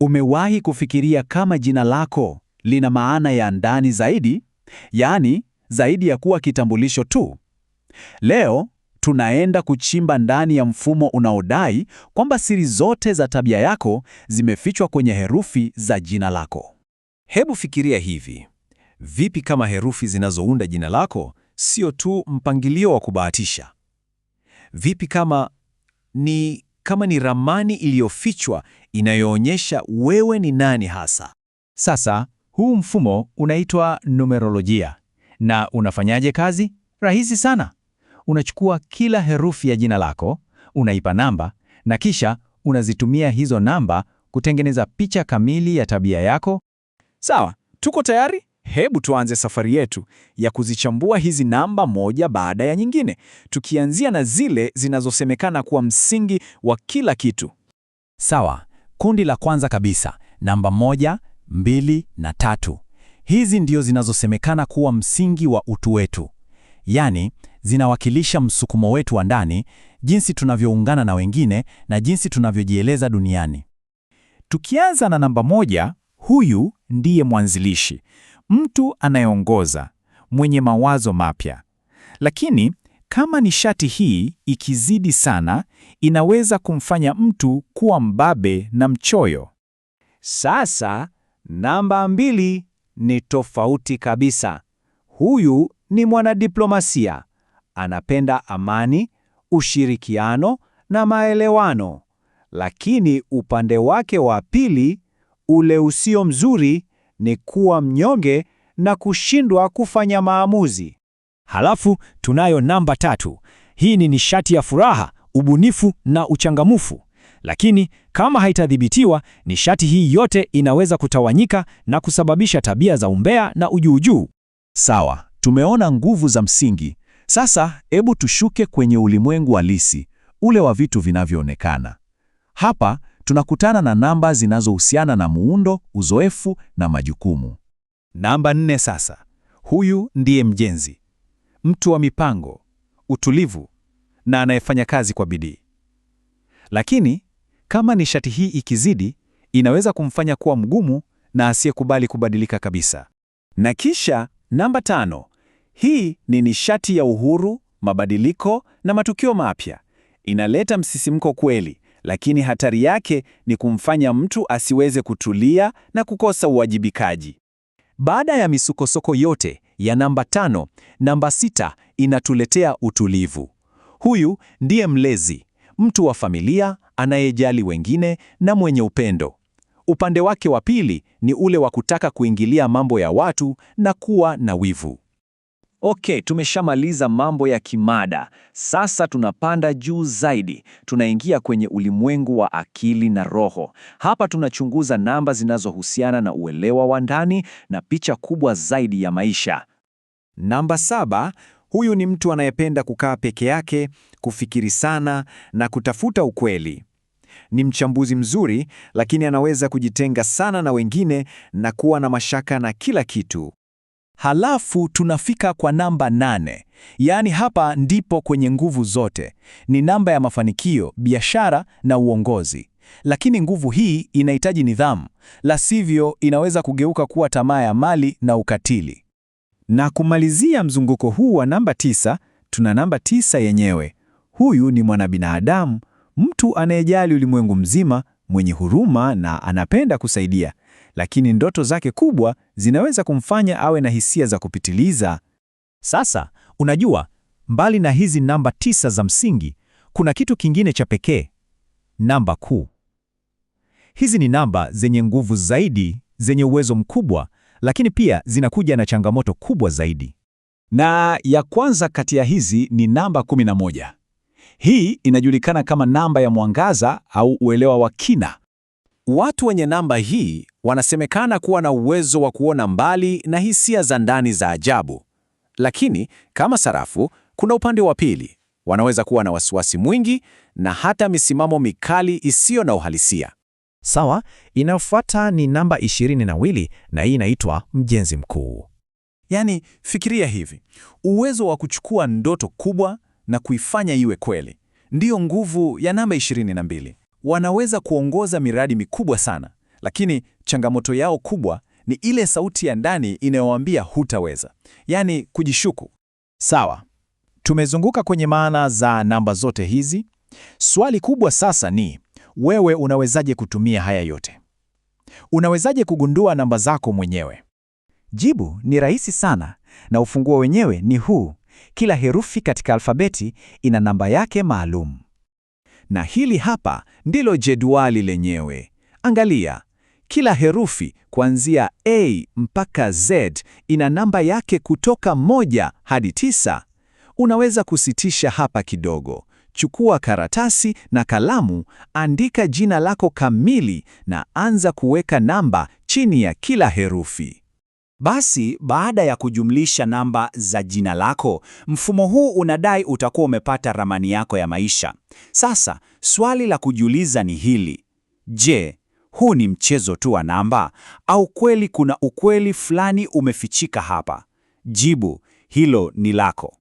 Umewahi kufikiria kama jina lako lina maana ya ndani zaidi? Yaani, zaidi ya kuwa kitambulisho tu. Leo tunaenda kuchimba ndani ya mfumo unaodai kwamba siri zote za tabia yako zimefichwa kwenye herufi za jina lako. Hebu fikiria hivi. Vipi kama herufi zinazounda jina lako sio tu mpangilio wa kubahatisha? Vipi kama ni ramani iliyofichwa inayoonyesha wewe ni nani hasa? Sasa, huu mfumo unaitwa numerolojia. Na unafanyaje kazi? Rahisi sana. Unachukua kila herufi ya jina lako, unaipa namba na kisha unazitumia hizo namba kutengeneza picha kamili ya tabia yako. Sawa, tuko tayari? Hebu tuanze safari yetu ya kuzichambua hizi namba moja baada ya nyingine, tukianzia na zile zinazosemekana kuwa msingi wa kila kitu. Sawa, kundi la kwanza kabisa, namba 1, 2 na 3. Hizi ndio zinazosemekana kuwa msingi wa utu wetu. Yaani, zinawakilisha msukumo wetu wa ndani, jinsi tunavyoungana na wengine na jinsi tunavyojieleza duniani. Tukianza na namba 1, huyu ndiye mwanzilishi, mtu anayeongoza, mwenye mawazo mapya. Lakini kama nishati hii ikizidi sana, inaweza kumfanya mtu kuwa mbabe na mchoyo. Sasa namba 2 ni tofauti kabisa. Huyu ni mwanadiplomasia, anapenda amani, ushirikiano na maelewano. Lakini upande wake wa pili, ule usio mzuri, ni kuwa mnyonge na kushindwa kufanya maamuzi. Halafu tunayo namba 3. Hii ni nishati ya furaha, ubunifu na uchangamfu. Lakini kama haitadhibitiwa, nishati hii yote inaweza kutawanyika na kusababisha tabia za umbea na ujuujuu. Sawa, tumeona nguvu za msingi. Sasa hebu tushuke kwenye ulimwengu halisi, ule wa vitu vinavyoonekana. Hapa tunakutana na namba zinazohusiana na muundo, uzoefu na majukumu. Namba 4 sasa. Huyu ndiye mjenzi, mtu wa mipango, utulivu na anayefanya kazi kwa bidii. Lakini kama nishati hii ikizidi, inaweza kumfanya kuwa mgumu na asiyekubali kubadilika kabisa. Na kisha namba 5. Hii ni nishati ya uhuru, mabadiliko na matukio mapya. Inaleta msisimko kweli, lakini hatari yake ni kumfanya mtu asiweze kutulia na kukosa uwajibikaji. Baada ya misukosoko yote ya namba 5, namba 6 inatuletea utulivu. Huyu ndiye mlezi, mtu wa familia anayejali wengine na mwenye upendo. Upande wake wa pili ni ule wa kutaka kuingilia mambo ya watu na kuwa na wivu. Okay, tumeshamaliza mambo ya kimada. Sasa tunapanda juu zaidi. Tunaingia kwenye ulimwengu wa akili na roho. Hapa tunachunguza namba zinazohusiana na uelewa wa ndani na picha kubwa zaidi ya maisha. Namba 7, huyu ni mtu anayependa kukaa peke yake, kufikiri sana na kutafuta ukweli. Ni mchambuzi mzuri, lakini anaweza kujitenga sana na wengine na kuwa na mashaka na kila kitu. Halafu tunafika kwa namba 8. Yaani hapa ndipo kwenye nguvu zote. Ni namba ya mafanikio, biashara na uongozi. Lakini nguvu hii inahitaji nidhamu, la sivyo inaweza kugeuka kuwa tamaa ya mali na ukatili. Na kumalizia mzunguko huu wa namba 9, tuna namba 9 yenyewe. Huyu ni mwanabinadamu, mtu anayejali ulimwengu mzima, mwenye huruma na anapenda kusaidia. Lakini ndoto zake kubwa zinaweza kumfanya awe na hisia za kupitiliza. Sasa, unajua, mbali na hizi namba 9 za msingi, kuna kitu kingine cha pekee, namba kuu. Hizi ni namba zenye nguvu zaidi, zenye uwezo mkubwa, lakini pia zinakuja na changamoto kubwa zaidi. Na ya kwanza kati ya hizi ni namba 11. Hii inajulikana kama namba ya mwangaza au uelewa wa kina. Watu wenye namba hii wanasemekana kuwa na uwezo wa kuona mbali na hisia za ndani za ajabu. Lakini kama sarafu, kuna upande wa pili. Wanaweza kuwa na wasiwasi mwingi na hata misimamo mikali isiyo na uhalisia. Sawa, inayofuata ni namba 22 na hii inaitwa mjenzi mkuu. Yaani, fikiria hivi, uwezo wa kuchukua ndoto kubwa na kuifanya iwe kweli ndiyo nguvu ya namba 22. Wanaweza kuongoza miradi mikubwa sana, Lakini changamoto yao kubwa ni ile sauti ya ndani inayowaambia hutaweza, yaani kujishuku. Sawa, tumezunguka kwenye maana za namba zote hizi. Swali kubwa sasa ni wewe unawezaje kutumia haya yote? Unawezaje kugundua namba zako mwenyewe? Jibu ni rahisi sana, na ufunguo wenyewe ni huu: kila herufi katika alfabeti ina namba yake maalum. Na hili hapa ndilo jedwali lenyewe. Angalia, kila herufi kuanzia A mpaka Z ina namba yake kutoka 1 hadi 9. Unaweza kusitisha hapa kidogo. Chukua karatasi na kalamu, andika jina lako kamili na anza kuweka namba chini ya kila herufi. Basi baada ya kujumlisha namba za jina lako, mfumo huu unadai utakuwa umepata ramani yako ya maisha. Sasa swali la kujiuliza ni hili: je, huu ni mchezo tu wa namba au kweli kuna ukweli fulani umefichika hapa? Jibu hilo ni lako.